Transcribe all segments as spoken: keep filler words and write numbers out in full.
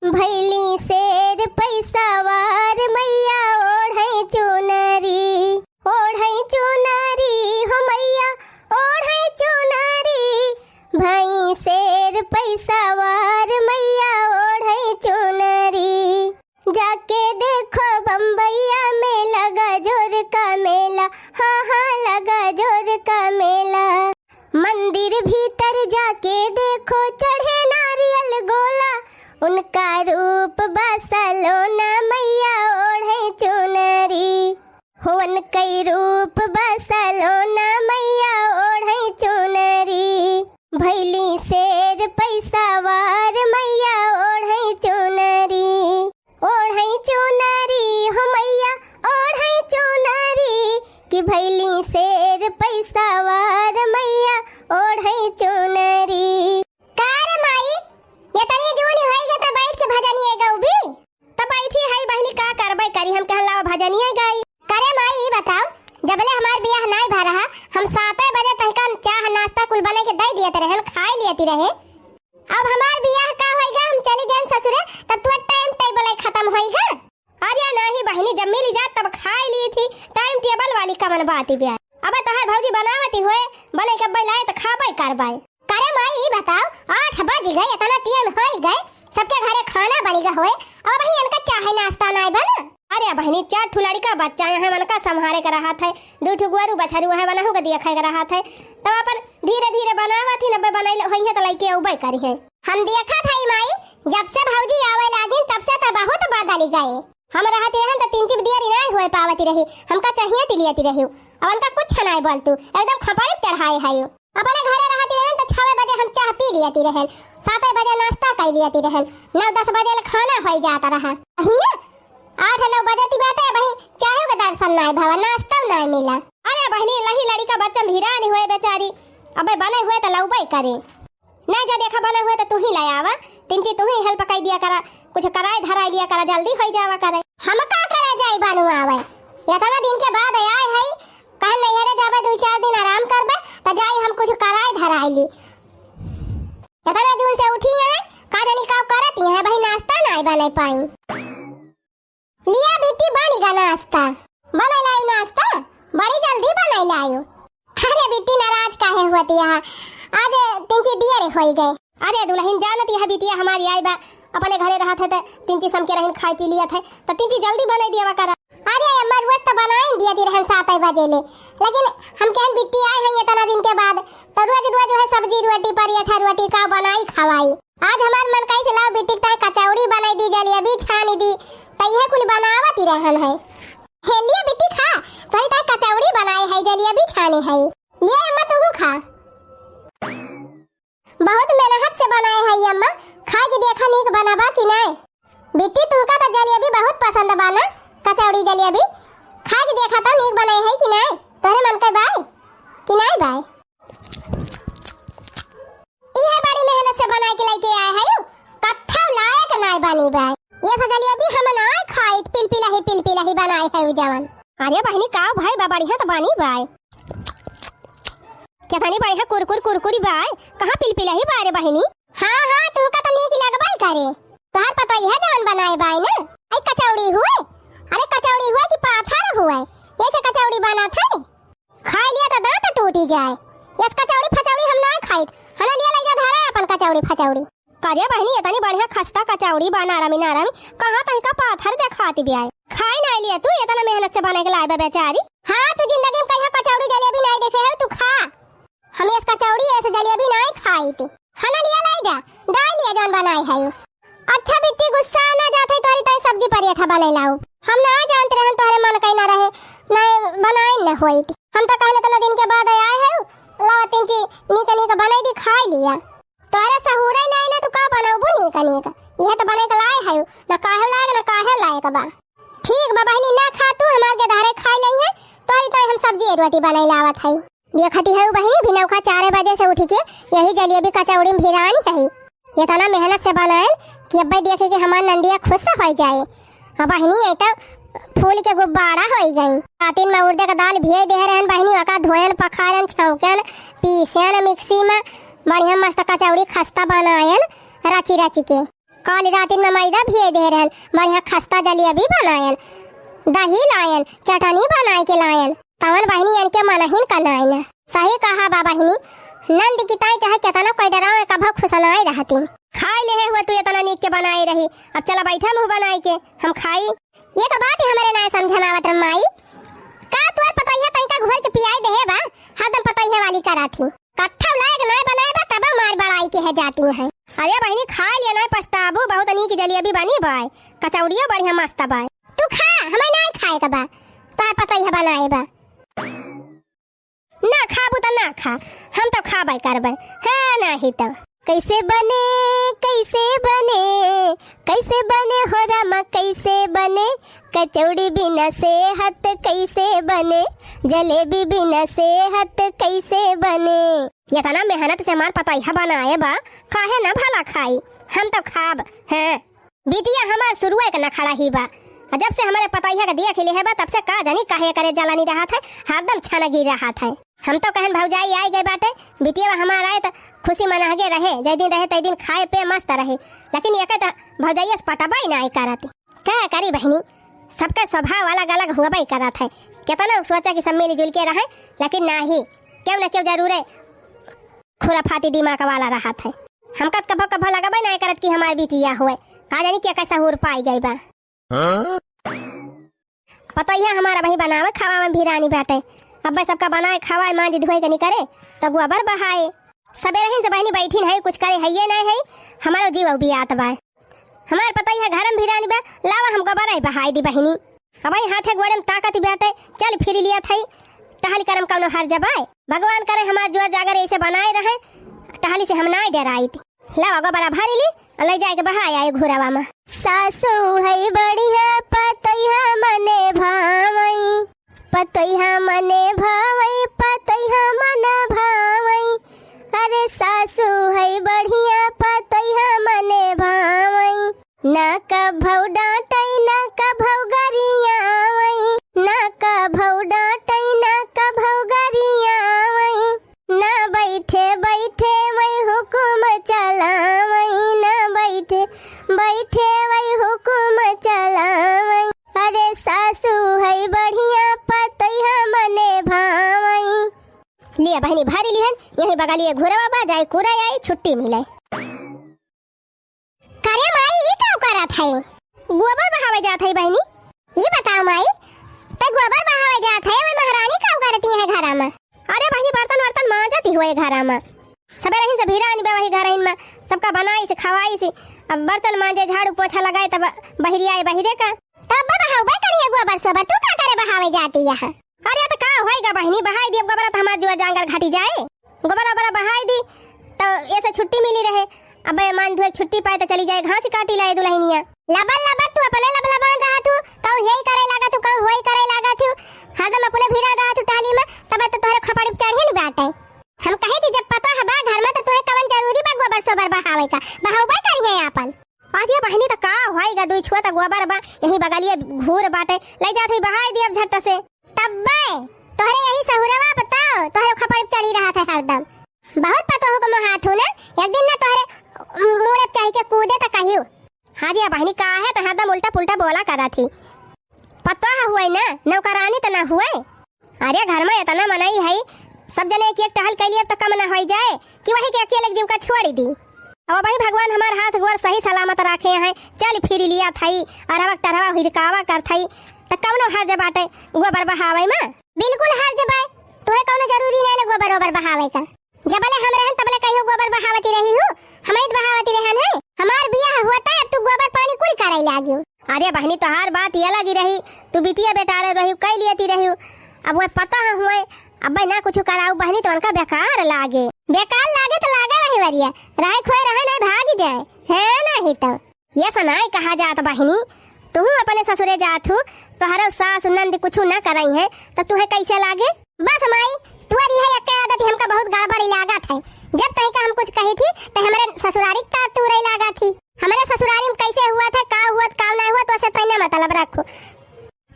भैली शेर पैसावार मैया ओढ़ै चुनरी, ओढ़ै चुनरी हो मैया, ओढ़ै चुनरी। भई शेर पैसावार मैया ओढ़ै चुनरी। जाके देखो बम्बैया में लगा जोर का मेला, हाँ, हाँ, लगा जोर का मेला। मंदिर भीतर जाके देखो चढ़े नारियल गोला, उनका रूप बा सलोना मैया ओढ़ै चुनरी। हो उनकै रूप बा सलोना मैया ओढ़ै चुनरी। भैली शेर पैसावार मैया ओढ़ै चुनरी, ओढ़ै चुनरी हो मैया, ओढ़ै चुनरी, कि भैली शेर पैसावार मैया ओढ़ै चुनरी। का रे माई, एतनी जून होई गै त बैठ के भजनिया गउबी? त बैठी है बहिनी, का करबै करी, हम कहन लावा भजनिया गाई। करे माई, ई बताओ, जबले हमार बियाह नाई भा रहा, हम सातै बजे तहिका चाह नाश्ता कुल बनाइ के दै दियत रहेन, खाइ लियती रहे। अब हमार बियाह का होइगा, हम चली गएन ससुरे, तब तोर time table खतम होइगा। अरे नाही बहिनी, जब मिली जात तब खाइ लीथी, time table वाली कवन बात बा? अबे तोहार भौजी बनावती होए, बनाइ के अब्बै लाए त खाबै करबै। करे माई, ई बताओ, आठ बजि गए, एतना time होइ गए, सबके घरे खाना बनि गए होए, अबहीं इनका चाह नाश्ता नाई बना? अरे बहिनी, चार ठो लड़िका बच्चा हैं, उनका सम्हारे के रहत है, दुइ ठो गोरू बछरू हैं, वनहू के देखै के रहत है, तब अपन धीरे धीरे बनावत ही, अब्बै बनैले होइहैं त लइके अउबै करिहैं। हम देखत हई माई, जब से भौजी आवै लागिन तब से त बहुत बदलि गए। हम रहत रहेन त तिनची दियरी नाई होइ पावत रही, हमका चाहिए ती लियती रही, अब उनका कुछ नाई बोलतू, एकदम खपड़ी चढ़ाए है। अपने घरे रहती रहेन त छवे बजे हम चाह पी लियती रहेन, सातै बजे नाश्ता कइ लियती रहेन, नौ दस बजे ले खाना होइ जात रहा। हियाँ आठ नौ बजती बाटे, अबहीं चाहो के दर्शन नाई भवा, नाश्ता नाई मिला। अरे बहिनी, लही लड़िका बच्चा भिरानी होए बेचारी, अब्बै बनै होए त लउबै करे। नाई जा देखा बनै होए त तुहीं लै आवा, तिनची तुहीं help कइ दिया करा, कुछ कराए धराए लिया करा, जल्दी होइ जावा करे। हम का करे जाई बनवावै, एतना दिन के बाद आए हई, कहन नैहरे जाबे, दुइ चार दिन आराम करबे, त जाई हम कुछ कराए धराए ली। एतना जून से उठी हैं, का जानी का करत हैं, अबहीं नाश्ता नाई बनाइ पाई। लिया बिट्टी, बनि गा नाश्ता। बनाइ लायो नाश्ता, बड़ी जल्दी बनाइ लायो। अरे बिट्टी, नाराज काहे होती है, आज तिनची दियरी होइ गए। अरे दुलहिन, जानती है बिटिया हमारी आई बा, अपने घरे रहत है त तिनची समके रहिन खाइ पी लियत है, त तिनची जल्दी बनाइ दियावा करा। अरे अम्मा, रोज त बनाइन दियती रहेन सातै बजे ले, लेकिन हम कहन बिट्टी आई हैं एतना दिन के बाद, त रोज रोज उहै सब्जी रोटी, परेठा रोटी का बनाई खवाई। आज हमार मन कइस लाओ बिट्टी के ताईं कचौड़ी बनाइ दी, जलेबी छानि दी, त इहै कुल बनावती रहेन है। हे लिया बिट्टी खा, तोहरी ताईं कचौड़ी बनाए है, जलेबी छाने है। लिया अम्मा तुहूँ खा। बहुत मेहनत से बनाए है अम्मा, खाइ के देखा नीक बना बा कि नाई। बिट्टी, तुहका त जलेबी बहुत पसंद बा ना, कचौड़ी जलेबी। खाइ के देखा त नीक बनाए है कि नाई, तोहरे मन के बाय कि नाई बाय। इहै बड़ी मेहनत से बनाइ के लइके आए है, कत्थौ लायक नाई बनी बाय। ये से जलेबी हम नाई खाइत, पिलपिलही पिलपिलही बनाए है उ जवन। अरे बहिनी, का भाई बा, बढ़िया त बनी बाय। केतनी बढ़िया कुरकुर कुरकुरी बाय, कहाँ पिलपिलही बाय रे बहिनी? हाँ, हाँ, तुहका त नीक लगबै करे। तोहार पतोहिया जवन बनाए बाय ना, आई कचौड़ी हुए? अरे कचौड़ी हुए कि पाथर हुए? ये से कचौड़ी बनत है? खाइ लिया त दाँत टूटी जाए। यस कचौड़ी फचौड़ी हम नाई खाइत। हना लिया लइका धरा अपन कचौड़ी फचौड़ी। करे बहिनी, एतनी बढ़िया खस्ता कचौड़ी बा, नरमी नरमी, कहाँ तहिका पाथर देखात बियाय। खाइ नाई लिया तू, एतना मेहनत से बनाइ के लाए बा बेचारी। हाँ, तू जिंदगी में कहियो कचौड़ी जलेबी नाई देखे है, तू खा। हम यस कचौड़ी यस जलेबी नाई खाइत। हना लिया लाई जा, दाई लिया जौन बनाए है। अच्छा बिट्टी, गुस्सा ना जात है, तोहरी ताईं सब्जी परेठा बनाइ लाओ। हम ना जानत रहन, तोहरे मन कहीं ना रहे, ना बनाए न होइत। हम तो कहले एतना दिन के बाद आए है, लावा तिनची नीक नीक बनाइ दी, खाइ लिया। तोहरे सहूरे नाई ना, तू का बनौबू नीक नीक? इहै त बनाइ के लाए है, ना काहे लायक, ना काहे लायक बा। ठीक बा बहिनी, ना खा तू, हमार गेदहरे खाइ लइहैं, तोहरी ताईं हम सब्जी रोटी बनाइ लावत है। देखती है बहिनी, भिनौका चार बजे से उठि के यही जलेबी कचौड़ी में भिरानी है। एतना मेहनत से बनाएन कि अब्बै देखि के हमार नंदिया खुश होइ जाए। अब बहिनी, ये तो फूल के गुब्बारा होइ गई। रातिन में उड़दे का दाल भिगोइ देहे रहेन बहिनी, ओका धोएन, पखारेन, छौंकेन, पीसेन मिक्सी में, बढ़िया मस्त कचौड़ी खस्ता बनाएन रचि रचि के। काल रातिन में मैदा भिए दे रहन, बढ़िया खस्ता जलेबी बनायन, दही लायन, चटनी बनाए के लायन। तवन बहिनी इनके मनहिन का नाई ना। सही कहा बा बहिनी, नंद की ताई चाहे केतना कोई डरावे, कभो खुसनाए रहती। खाई लेहे हुआ तू एतना नीक के बनाए रही, अब चला बैठा मुँह बनाए के हम खाई। ये तो बात ही हमरे नाई समझ में आवत रे माई। का तोर पतोहिया तनिका घोर के पियाई देहे बा, हरदम पतोहिया वाली करा थी। कत्थव लायक नाई बनाए बा, तब मार बड़ाई के है जाती है। अरे बहिनी, खाई लिया, नाई पछताबू, बहुत नीक जलेबी बनी बाय, कचौड़ियो बढ़िया मस्त बाय। तू खा, हमें नाई खाए के बा, तोहार पतोहिया बनाए बा। ना खाबू त ना खा, हम तो खाबे करबे, हाँ, नाही तो। कैसे बने, कैसे बने, कैसे बने हो रामा, कैसे बने? कचौड़ी बिना सेहत कैसे बने? जलेबी बिना सेहत कैसे बने? इतना मेहनत से हमार पतोहिया बनाए बा, काहे ना भला खाई? हम तो खाब, हाँ। बिटिया हमार शुरुए के नखड़ा ही बा। आ जब से हमरे पतोहिया के देख लेहे बा, तब से का जानी काहे करे जलानी रहत है, हरदम छनगी रहत है। हम तो कहन भौजाई आई गए बाटे, बिटिया हमार आए त खुशी मनाहगे रहे, जै दिन रहे तै दिन खाए पे मस्त रहे, लेकिन एके त भौजाइया से पटबई नाई करत। का करी बहिनी, सबके स्वभाव अलग अलग हुअबई करत है। केतना सोचा कि सब मिल जुल के रहे, लेकिन नाही, केहू न केहू जरूरे खुराफाती दिमाग वाला रहत है। हमका त कभो कभो लगबे नाई करत कि हमार बिटिया हुए, का जानी के कैसा हुर पाई गई बा। हाँ? पतोहिया हमार अबहीं बनावे खावा में भिरानी बाटे। अब्बे सबका बनाए खावाए मांज धोए के निकरे तो गोबर बहाए। सबेरहिन से बहिनी बैठिन है, कुछ करे हइये नाई है, हमारो जीव उबियात बा। हमार पतोहिया घर में भिरानी बा, लावा हम गोबर आई बहाए दी बहिनी। अबहीं हाथे गोड़े में ताकत बाटे, चल फिर लिया थई, टहल करम कौनो हर जबाए। भगवान करे हमार जुआर जागर ऐसे बनाए रहे, टहली से हम नाई डराइत। लावा गोबरा भरी ली, अउर ले जाए के बहाए आई घुरावा में। सासू है बढ़िया पतोहिया मने भावई, पतोहिया मने भावई, पतोहिया मने भावई। अरे सासू है बढ़िया पतोहिया मने भावई। ना कभौ डांटई, ना कभौ गरियावई, ना कभौ डांटई, ना कभौ गरियावई। ना बैठे बैठे वही हुकुम चलावई, ना बैठे बैठे वही हुकुम चलावई। अरे सासू है बढ़िया पतोहिया मने भावई। लिया बहिनी भरी लिहन, यही बगलिए घुरवा बा, जाई कुरा आई, छुट्टी मिले। करे माई, ई का करत है? गोबर बहावे जात है बहिनी। ई बताओ माई, ते गोबर बहावे जात है, वही महारानी का करती है घरा में? अरे बहिनी, बर्तन वर्तन मांजती हुए घरा में। सबेरहिन से भिरानी बा वही घरहिन में, सबका बनाई से खवाई से, अब बर्तन मांजे, झाड़ू पोछा लगाए, तब बहिरी आए बहिरे का। तब बहावे करिए गोबर सोबर, तू का करे बहावे जाती यहाँ? अरे, त का होइगा बहिनी, बहाई दियब गोबर, त हमार जुआर जांगर घटी जाए। गोबर ओबर बहाई दी, त ऐसे छुट्टी मिली रहे। अब मान धोए छुट्टी पाए, त चली जाए घास काटी लाए दुलहिनिया। लबल लबल तू अपने लबलबान रहा थू, कहूँ यही करे लागा थू, कहूँ होई करे लागा थू, हरदम अपने भिरा रहा थू टहली में, तब तो तोहरे खपड़ी पे चढ़े न बाटे। हम कहे थी, जब पता है बा घर में, तो तोहे कवन जरूरी बा गोबर सोबर बहावे का, बहावे करिए आपन। आज ये बहिनी त का होइगा, दुई छुआ त गोबर बा, यही बगलिए घूर बाटे, ले जात ही बहाई दियब झट से। तब्बे तोहरे यही सहुरवा बताओ, तोहरे खपड़ी पे चढ़ी रहत है हरदम। बहुत पतोहू को मोहात हूँ ना, एक दिन ना तोहरे मूड़े पे चढ़ के कूदे त कहियो। हाँ जी, बहिनी काहे त हरदम उल्टा पुल्टा बोला करत ही। पतोह हुए ना, नौकरानी त ना हुए। अरे घर में इतना मनई है, सब जने एक एक टहल कैली, अब त कम ना होई जाए कि वही के अकेले जीव का छोड़ी दी। अब वही भगवान हमार हाथ गोड़ सही सलामत राखे हैं, चल फिर लिया थई, अरहवा टरहवा हिरकावा कर थई, त कौनो हर्ज बाटे गोबर बहावे में? बिल्कुल हर्ज बाय, तोहे कौनो जरूरी नहीं ना गोबर ओबर बहावे का। जबले हम रहन तबले कहियो गोबर बहावती रही हूँ, हम ही त बहावती रहन है। हमार बियाह हुआ त अब तू गोबर पानी कुल करे लागी। अरे बहिनी, तोहार बात ये लगी रही, तू बिटिया बेटारे रही, कई लियती रही, अब वह पता है हुए, अब ना कुछ कराऊ बहिनी तो उनका बेकार लागे। बेकार लागे तो लागे रही वरिया, रहे खोए रहे नहीं भाग जाए, है नहीं तो। ये सनाई कहा जात बहिनी, तुहू अपने ससुरे जात हूँ, तोहरो सास नंद कुछ ना करई है, तो तुहे कैसे लागे? बस माई, तुहरी है एक आदत हमका बहुत गड़बड़ी लागत है। जब तनिका हम कुछ कही थी, तो हमरे ससुरारी का तू रही लागत थी। हमरे ससुरारी में कैसे हुआ था, का हुआ, का ना हुआ, तो से तैने मतलब रखो।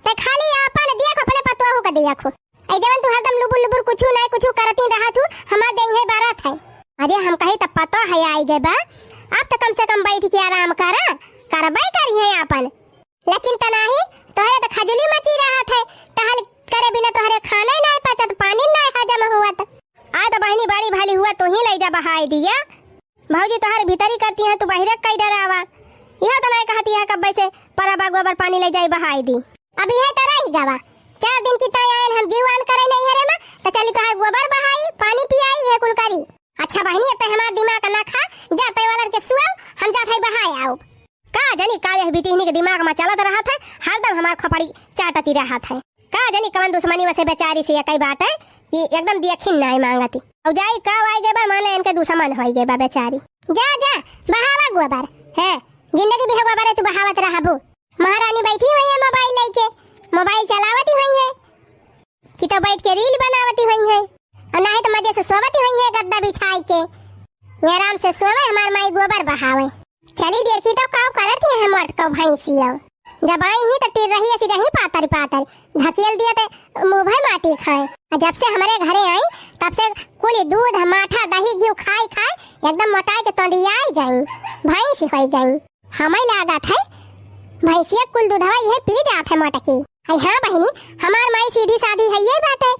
ते खाली आपन देख, अपने पतोहू का देखो। ऐ जवन तू हरदम लुबुर लुबुर कुछु ना कुछु करती रहा तू, हमार देह है बारात है। अरे हम कही त पता है आई गए बा, अब त कम से कम बैठ के आराम करा, करबै करिहैं आपन। लेकिन त नाहीं, तोहरे त खजुली मची रहत है, टहल करे बिना तोहरे खाना ही नाहीं पचत, पानी नाहीं हजम होत। आ त बहिनी बड़ी भली हुआ, तू ही लइ जा बहाय दिया। भौजी तोहर भीतरी करती हैं, तू बहिरे कई डरावा। यह त नाहीं कहती है कब्बे से परबा गोबर पानी लइ जाई बहाय दी। अब यह त रही गवा, चार दिन की ताई आयन हम जीवान करे नैहरे मा, त चली तोहर गोबर बहाई, पानी पियाई, यह कुल करी। अच्छा बहिनी, अब तै हमार दिमाग ना खा, जा तै वालन के सुआव, हम जात हई बहाय आउब। का जानी का यह बिटिहनी के दिमाग मा चलत रहत है, हरदम हमार खोपड़ी चाटती रहत है। का जानी कवन दुश्मनी वसे बेचारी से यकई बाटे, कि एकदम देखिन नाई मांगती। अउ जाई का आइ गए बा, मान ले इनके दुश्मन होई गए बा बेचारी। जा, जा, बहावा गोबर, हैं, जिंदगी भी है गोबर है, तू बहावत रहबू। महारानी बैठी हुई है मोबाइल लेके, मोबाइल चलावती हुई है। कि तो बैठ के रील बनावती हुई है, अउर नाहीं तो मजे से सोवती हुई है गद्दा बिछाई के। ये आराम से सोवे, हमार माई गोबर बहावे। चली देखी तो काव करत ही है मोटको भैंसी। अब जब आई ही तो टिर रही ऐसी रही पातर पातर, धकेल दिया ते मुँह भर माटी खाए। अउर जब से हमरे घरे आई तब से कुल दूध, माठा, दही, घी खाई खाई एकदम मोटाई के तोंदियाई गई, भैंसी होई गई। हमें लागत है भैंसिया कुल दूधवा इहे पी जात है मोटकी। अरे हाँ बहिनी, हमार माई सीधी साधी है ये बात है,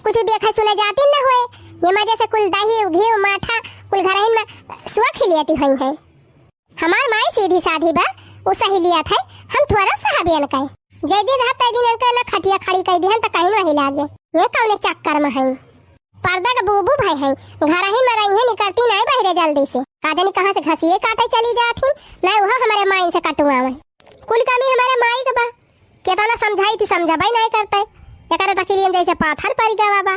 कुछ देखे सुने जाती न हुए, ये मजे से कुल दही घी माठा कुल घरहिन में सुआ खिलियती हुई है। हमार माई सीधी साधी बा, उ सही लियत है, हम थोड़ा सा हबियन कहे। जय दिन रहत तय दिन इनके ना खटिया खड़ी कई दिहन त कहीं नहीं लागे, ये कौने चक्कर में है। पर्दा के बूबू भय है, घरहिन में रही है, निकलती नाई बहिरे जल्दी से। का जानी कहाँ से घसिए काटे चली जात ही, नाई वह हमारे माइन से कटुआवे। कुल कमी हमारे माई के बा, केतना समझाई थी, समझाबे नाई करते। एकरे तकिलियन जैसे पाथर पड़ गवा बा।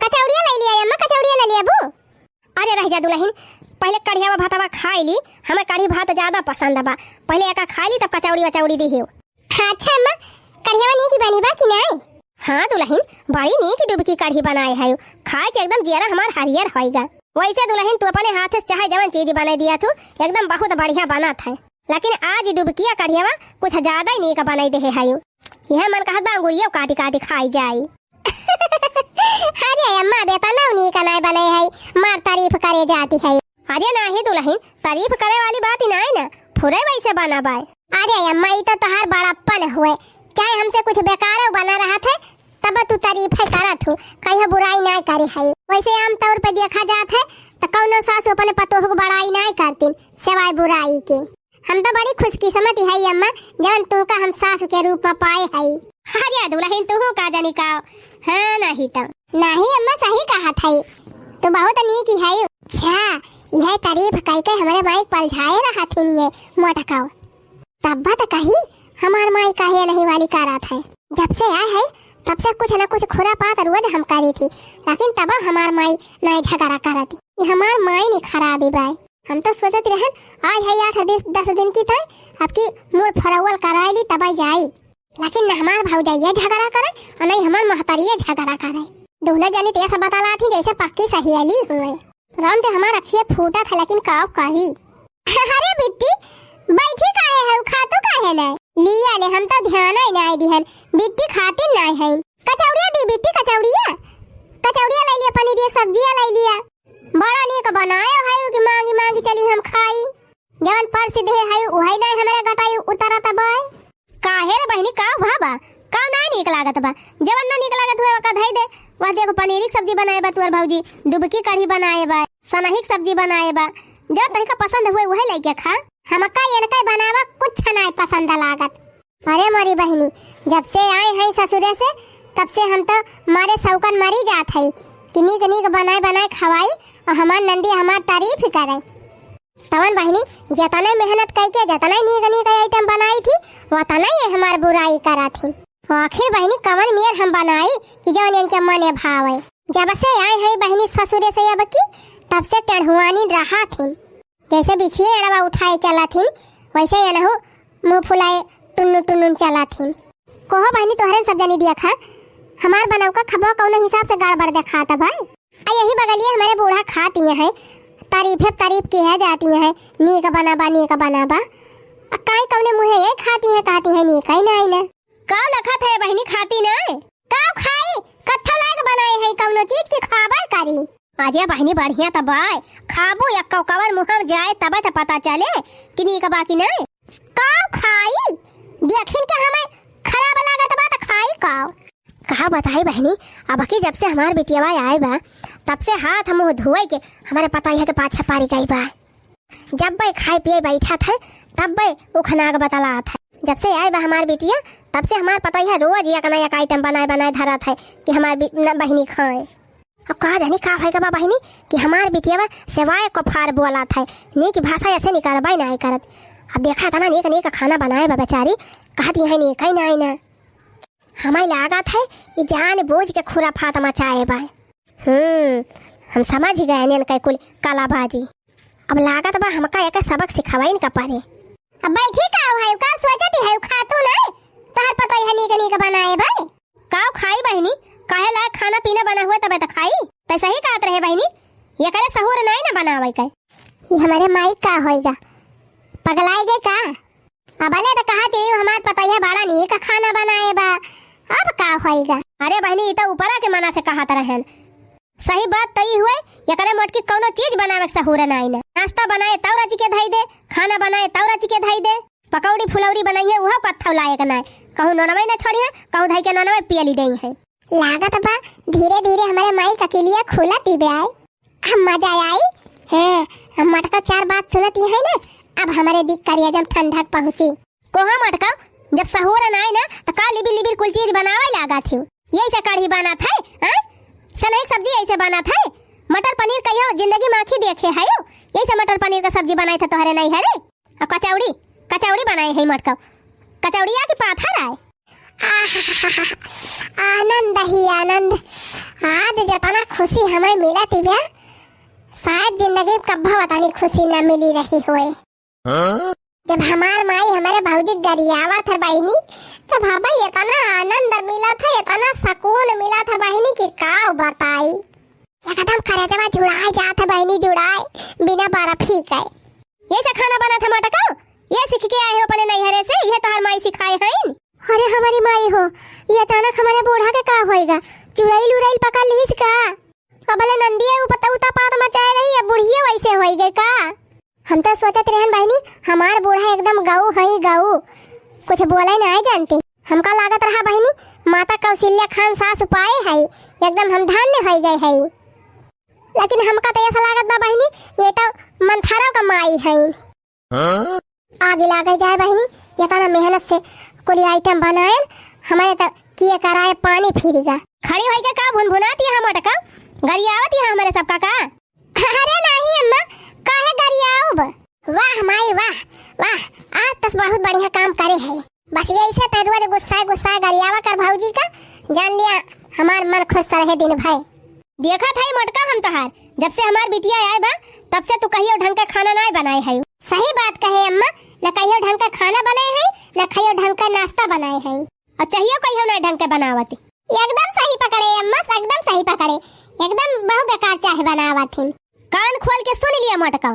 कचौड़िया ले लिया अम्मा, कचौड़िया न लियाबू? अरे रह जा दुलहिन, पहले कढ़ियावा भातवा खाई ली, हमें कढ़ी भात ज्यादा पसंद बा। पहले एका खाई ली तब कचौड़ी वचौड़ी दिहियो। हाँ, अच्छा अम्मा, कढ़ियावा नीक बनी बा कि नाई? हाँ दुलहिन, बड़ी नीक डुबकी कढ़ी बनाए है, खाए के एकदम जियरा हमार हरियर होइगा। वैसे दुलहिन तू अपने हाथे से चाहे जवन चीज बनाई दिया तू, एकदम बहुत बढ़िया बनत है, लेकिन आज डुबकिया कढ़ियावा कुछ ज्यादा ही नीक बनाई देहे है। यह मन कहत बा अंगुरिया काटी काटी खाई जाई। अरे अम्मा, बेटा ना नीक नाई बने है, मार तारीफ करे जाती है। अरे नाही दुलहिन, तारीफ करे वाली बात ही नाई ना, फुरे वैसे बना बाय। अरे अम्मा, ई तो तोहार बड़प्पन हुए, चाहे हमसे कुछ बेकारो बना रहत है, तब तू तारीफ है करत हूँ, कहीं बुराई नाई करे है। वैसे आमतौर पे देखा जात है, तो कौनो सासु अपने पतोह को बड़ाई नाई करतीन, सिवाय बुराई के। हम तो बड़ी खुशकिस्मत है अम्मा, जवन तुहका हम सासु के रूप में पाए है। अरे दुलहिन, तुहू का जानी का, हाँ, नाही तो। नाही अम्मा, सही कहत है, तू बहुत नीक है। अच्छा, यह तारीफ कई के हमरे माई पलझाए रहत हिन ये मोटकाओ। तब तो कही, हमार माई काहे नहीं वाली करत है। जब से आए है, तब से कुछ न कुछ खुरापात रोज हम करी थी, लेकिन तब हमार माई नहीं झगड़ा करत। ये हमार माई नहीं खराबी बाय। हम तो सोचत रहन, आज है आठ दिन, दस दिन की ताई, अब की मूड़ फरौवल कराए ली, तब जाई। लेकिन न हमार भौजाइया झगड़ा करे, और नहीं हमार महतरिया झगड़ा करे। दोनों जने तो ऐसा बतलात ही जैसे पक्की सहेली हुए। राम ते हमार अखिए फूटत है, लेकिन काव करी। अरे बिट्टी, बैठी काहे है, खातू काहे ना? लिया ले, हम तो ध्यान ही नहीं दिहन। बिट्टी खाती नहीं है। कचौड़िया दी बिट्टी, कचौड़िया। कचौड़िया ले लिया, पनीर एक सब्जिया ले लिया। बड़ा नीक बनायो है कि मांगी मांगी चली हम खाई। जवन परसि देहे है, उहइ नाहीं हमरे गटाई उतरत बाय। काहे रे बहिनी, का भा बा? का नाहीं नीक लागत बा? जवन ना नीक लागत हुए, ओका धइ दे। वह देखो, पनीरी के सब्जी बनाए बा तुअर भौजी, डुबकी कढ़ी बनाए बा, सनही के सब्जी बनाए बा। जवन तहिका पसंद हुए, उहइ लइके खा। हमका एनका बनावा कुछ नाहीं पसंद लागत। अरे मोरी बहिनी, जब से आए हैं ससुरे से, तब से हम तो मारे सौकन मरी जात है कि नीक नीक बनाए बनाए खवाई और हमार नंदी हमार तारीफ ही करे। तवन बहिनी, जतने मेहनत कइके जतने नीक नीक आइटम बनाई थी, वतने ये हमार बुराई करा थी। आखिर बहिनी, कवन मेर हम बनाई कि जवन इनके मने भावे। जब से आए हैं बहिनी ससुरे से अब की, तब से टेढ़ुआनी रहा थी। जैसे बिछिए अड़वा उठाए चला थी, वैसे ये नहु मुँह फुलाए टुन्नुन टुन्नुन चला थी। कोहो बहिनी, तोहरे सब जनी दिया खा, हमार बनौका खबा कौनो हिसाब से गड़बड़ देखात बा। आ यही बगलिए हमारे बूढ़ा खाती हैं, तारीफे तारीफ की है जाती हैं, नीक बना बा, नीक बना बा। आ काई कौने मुँहे ये खाती हैं, कहती हैं नीक ही नाहीं ना। काव लखत है बहिनी, खाती नाहीं? काव खाई, कत्थो लायक बनाए है, कौनो चीज की खाबा करी। अरे बहिनी, बढ़िया त बाय, खाबू, एक्कौ कवर मुँह में जाए, तबै त पता चले कि नीक बा कि नाहीं। का खाई? देखिन के हमें खराब लागत बा त खाई का? का बताई बहिनी, अबकी जब से हमार बिटियवा आए बा, तब से हाथ मुँह धोए के हमरे पतोहिया के पाछे परि गई बा। जब्बै खाए पिए बैठत है, तब्बै उखनाक बतलात है। जब से आए बा हमार बिटिया, तब से हमार पतोहिया रोज एक ना एक item बनाए बनाए धरत है कि हमार बि-, न, बहिनी खाए। अब का जानी का होइगा बा बहिनी कि हमार बिटियवा सेवाए को फार बोलत है, नीक भाषा ऐसे निकरबै नाहीं करत। अब देखा एतना नीक नीक खाना बनाए बा बेचारी, कहत है नीक है नाहीं ना। हमें लागत है, ई जान बूझ के खुराफात मचाए बा। हम्म, हम समझ गए इनके कुल कलाबाजी। अब लागत बा हमका एके सबक सिखवइन का परे। अब बैठी का है, का सोचती है, खातू नहीं? तोहर पतोहिया नीक नीक बनाए बा। का खाई बहिनी, काहे लायक खाना पीना बना हुआ तबे त खाई। तै सही कहत रहे बहिनी, एकरे सहूर नाहीं ना बनावे के। ई हमरे माई का होइगा, पगलाए गए का? अबले त कहत ही हमार पतोहिया बड़ा नीक खाना बनाए बा, अब का होइगा? अरे बहिनी, ई त ऊपरा के मना से कहत रहन। सही बात त ई हुए, एकरे मोटकी कौनो चीज बनावे के सहूर नाई ना। नाश्ता बनाए तौ रच के धई दे, खाना बनाए तौ रच के धई दे, पकौड़ी फुलौड़ी बनाई है, उहो कत्थौ लायक नाई। कहूँ नोनवे न छोड़ी है, कहूँ धई के नोनवे पियली देई है। लागत बा धीरे धीरे हमरे माई का किलिया खुलत ही बे आए। अब मजा आई। हैं, अब मटका चार बात सुनत ही है ना, अब हमरे दिक करिया जम ठंडक पहुँची। कोहा मटका, जब सहूर नाई ना, त का लिबिर लिबिर कुल चीज बनावे लागत ही? यही से कढ़ी बनत है, हाँ? सनई के सब्जी ऐसे बनत है? मटर पनीर कहियो जिंदगी में आँखी देखे है यू? यही से मटर पनीर का सब्जी बनाए थे तोहरे नहीं है रे? और कचौड़ी, कचौड़ी बनाए है मटका। कचौड़िया की पाथर आए। आहा, आनंद ही आनंद। आज जतना खुशी हमें मिलत ही बा, शायद जिंदगी में कब्बो वतनी खुशी न मिली रही होए। हाँ? जब हमार माई हमरे भौजी गरियावत है बहिनी, तब हमें इतना आनंद मिलत है, इतना सुकून मिलत है बहिनी कि का बताई। एकदम करेजवा जुड़ाए जात है बहिनी, जुड़ाए, बिना बर्फी के। यही से खाना बनत है मटका? ये सीख के आए हो अपने नैहरे से? ये तोहार माई सिखाए हैं? अरे हमारी माई हो, ये अचानक हमारे बूढ़ा के का होएगा? चुड़ैल उड़ैल पकड़ लीस का? अबले नंदिया ऊ पतऊ त पात मचाए रही, अब बुढ़िया वैसे होई गए का? हम तो सोचत रहन बहिनी, हमार बूढ़ा एकदम गऊ हई गऊ, कुछ बोले नाई जानती। हमका लागत रहा बहिनी, माता कौशल्या खान सास उपाय है, एकदम हम धन्य होई गए है। लेकिन हमका तो ऐसा लागत बा बहिनी, ये तो मंथरा का माई है। हाँ? आगे लागे जाए बहिनी, इतना मेहनत से कुली item बनायन, हमारे तो किए कराए पानी फिरिगा। खड़ी होई के का भुनभुनाती है मटका, गरियावती है हमारे सबका का? अरे नहीं अम्मा, काहे गरियाउब? वाह माई वाह, वाह, आज तस बहुत बढ़िया काम करे है। बस यही से तो रोज गुस्साए गुस्साए गरियावा कर भौजी का, जान लिया हमार मन खुश रहे दिन भर। देखत है मोटका हम तोहार, जब से हमार बिटिया आए बा, तब से तू कहियो ढंग के खाना नाय बनाए है। सही बात कहे अम्मा, न कहियो ढंग के खाना बनाए है, न कहियो ढंग के नाश्ता बनाए है। और चाहियो कहियो नाय ढंग के बनावत। एकदम सही पकड़े अम्मा, एकदम सही पकड़े, एकदम बहुत बेकार चाय बनावत हिन। कान खोल के सुन लिया मोटका।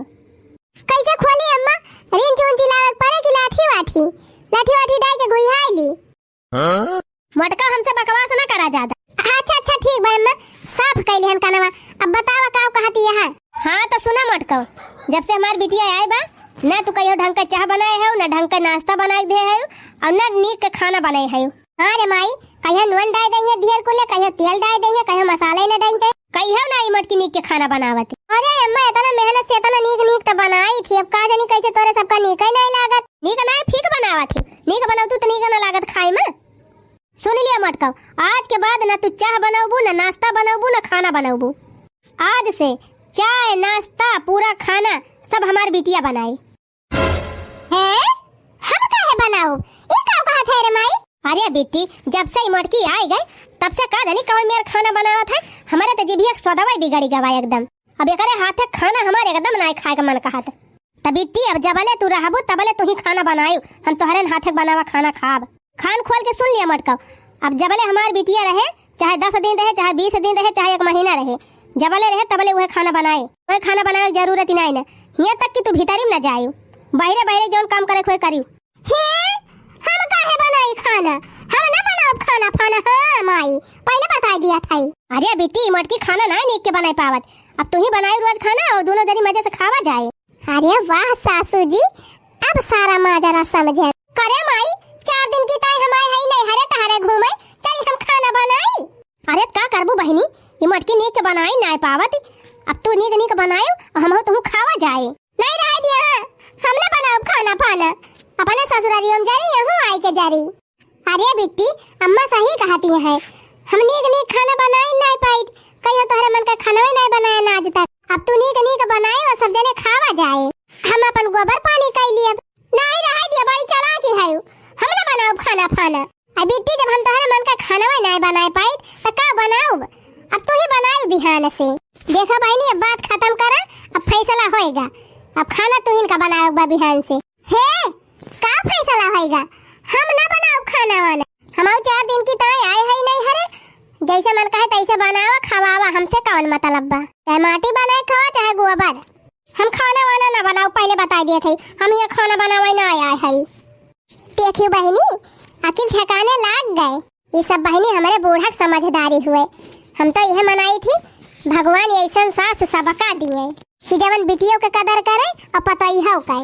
कैसे खोली अम्मा? रिंच उंच लावे के पड़े कि लाठी वाठी? लाठी वाठी डाल के घुइहाई ली। हाँ? मोटका हमसे बकवास ना करा ज्यादा। अच्छा, अच्छा, ठीक बा अम्मा, साफ कैली हन कनवा। अब बतावा का कहती है? हाँ तो सुना मोटका, जब से हमार बिटिया आए बा, ना तू कहियो ढंग के चाह बनाए है, ना ढंग के नाश्ता बनाए दे है, और ना नीक के खाना बनाए है। हाँ रे माई, कहियो नून डाल दई है ढेर कुले, कहियो तेल डाल दई है, कहियो मसाले न दई है। कहियो ना ई मोटकी नीक के खाना बनावत। अरे अम्मा, इतना मेहनत से इतना नीक नीक तो बनाई थी, अब का जानी कैसे तोरे सबका नीक ही नहीं लागत। नीक ना फीक बनावत थी, नीक बनौतू तो नीक ना लागत खाए में। सुन लिया मोटका, आज के बाद ना तू चाह बनौबू, ना नाश्ता बनौबू, ना खाना बनौबू। आज से चाय, नाश्ता, पूरा खाना सब हमार बिटिया बनाई। हैं? हम काहे बनाउब? ई का कहत है रे माई? अरे बिट्टी, जब से ई मोटकी आई गए, तब से का जानी कवन मेर खाना बनावत है, हमारे तो जिभिया के स्वादवा बिगड़ी गवा एकदम। अब एकरे हाथे खाना हमारे एकदम नाय खाए के मन कहत। त बिट्टी, अब जबले तू रहबू, तबले तू ही खाना बनायू, हम तोहरे हाथे के बनावा खाना खाब। कान खोल के सुन लिया मोटका, अब जबले हमार बिटिया रहे, चाहे दस दिन रहे, चाहे बीस दिन रहे, चाहे एक महीना रहे, जबले रहे तबले उहे खाना बनाए, उहे खाना बनावे के जरूरत ही नाई ना। हियाँ तक कि तू भीतरी में ना जाए, बहिरे बहिरे जौन काम करे खुए करी। हे, हम काहे बनाई खाना? हम ना बनाउब खाना फाना। हाँ माई, पहले बताई दिया था। अरे बिट्टी, मोटकी खाना ना नीक के बनाई पावत, अब तू ही बनाई रोज खाना और दोनों जनी मजे से खावा जाए। अरे वाह सासू जी, अब सारा माजरा समझे। करे माई, चार दिन की ताई हम आए हई नैहरे टहरे घूमे, चली हम खाना बनाई। अरे का करबू बहिनी, ई मोटकी नीक के बनाई नाय पावत, अब तू नीक नीक बनायो और हमहू तुहू खावा जाए। नहीं रहे दिया, हाँ, हम ना बनाओ खाना पाना, अपने ससुरारी हम जारी, यहाँ आए के जारी। अरे बिट्टी, अम्मा सही कहती है, हम नीक नीक खाना बनाई नाय पाइत, कहियो तोहरे मन का खानवे नाय बनाया ना आज तक। अब तू नीक नीक बनाए और सब जने खावा जाए, हम अपन गोबर पानी कई लियब। नहीं रहे दिया, बड़ी चालाक ही है, हम ना बनाओ खाना पाना। अब बिट्टी, जब हम तोहरे मन का खानवा नाय बनाए पाइत, त का बनाउब? अब तू ही बनाउ बिहान से। देखा बहिनी, अब बात खत्म करा, अब फैसला होएगा। अब खाना तुहिन का बनाउब बा बिहान से। हे, का फैसला होएगा? हम ना बनाउब खाना वाना। हम चार दिन की ताई आए हई नैहरे, जैसे मन कहे तैसे बनावा, खवावा, हमसे कौन मतलब बा? चाहे माटी बनाए खावा, चाहे गोबर। हम खाना वाना ना बनाउब, पहले बताई दिए थे, हम ये खाना बनावे ना आए हई। देखियो बहिनी, अकिल ठिकाने लाग गए। ये सब बहिनी हमरे बूढ़क समझदारी हुए। हम तो यह मनाई थी, भगवान ऐसन सास सबका दिए कि जवन बिटियों के कदर करे और पतोहियों के।